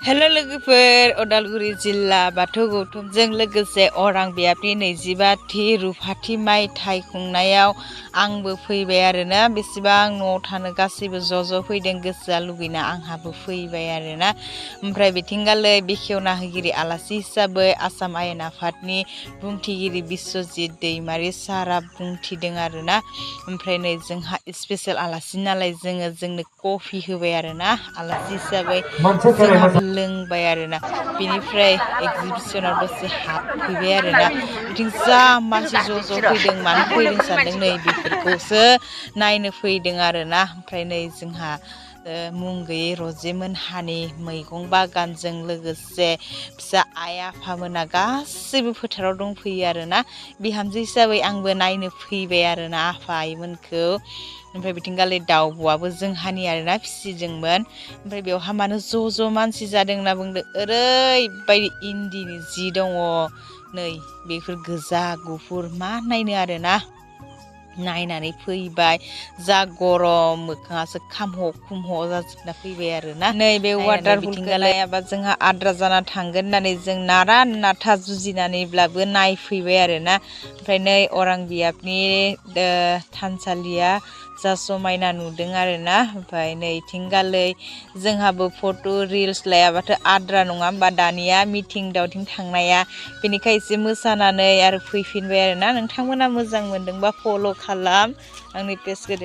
Hello लोगोफोर, अदालगुरि जिल्ला बाथौ गौथुमजों लोगोसे अरां बियाबनि 25थि रुफाथि मायथाइ खुंनायाव आंबो फैबाय आरोना। बेसेबां न'आव थानो गासैबो ज' फैदों, गोसोआ लुगैना आंहाबो फैबाय आरोना। ओमफ्राय बिथिंगालै बेखेवना होगिरि आलासि हिसाबै आसाम आयेन आफादनि बुंथिगिरि बिस्वजित दैमारि सारा बुंथिदों आरोना। ओमफ्राय नै जोंहा स्पेशल आलासि नालाय जोंनो कफि होबाय आरोना। आलासि हिसाबै जोंहा लोंबाय आरोना। बिनिफ्राय एगजिबिसनाव दसे हाबफैबाय आरोना। बिथिं जा मानसि ज' फैदों, मानो फैदों सानदों, नै बेफोरखौसो नायनो फैदों आरोना। ओमफ्राय नै जोंहा मुं गैयै रजेमोनहानि मैगं बागानजों लोगोसे फिसा आइ आफामोना गासैबो फोथाराव दंफैयो आरोना। बिहामजो हिसाबै आंबो नायनो फैबाय आरोना आफा आइमोनखौ। ओमफ्राय बिथिंगालै दाउब'आबो जोंहानि आरोना, फिसिदोंमोन। ओमफ्राय बेवहा मानो ज' मानसि जादों होनना बुंदों, ओरैबायदि इन्दिनि जि दङ, नै बेफोर गोजा गुफुर मा नायनो आरोना। नायनानै फैबाय, जा गरम मोखाङासो खामह' खुमह' जाजोबना फैबाय आरोना। नै बे वाटारफुलखौ नायाबा जोंहा आद्रा जाना थांगोन होननानै जों नारा नाथा जुजिनानैब्लाबो नायफैबाय आरोना। ओमफ्राय नै अरां बियाबनि थानसालिया जा समायना नुदों आरोना। ओमफ्राय नै इथिंगालै जोंहाबो फट' रिल्स लायाबाथ' आद्रा नङा होमबा दानिया मिथिं दावथिं थांनाया। बेनिखाय एसे मोसानानै आरो फैफिनबाय आरोना। नोंथांमोना मोजां मोनदोंबा फल' खालाम आंनि पेजखौ।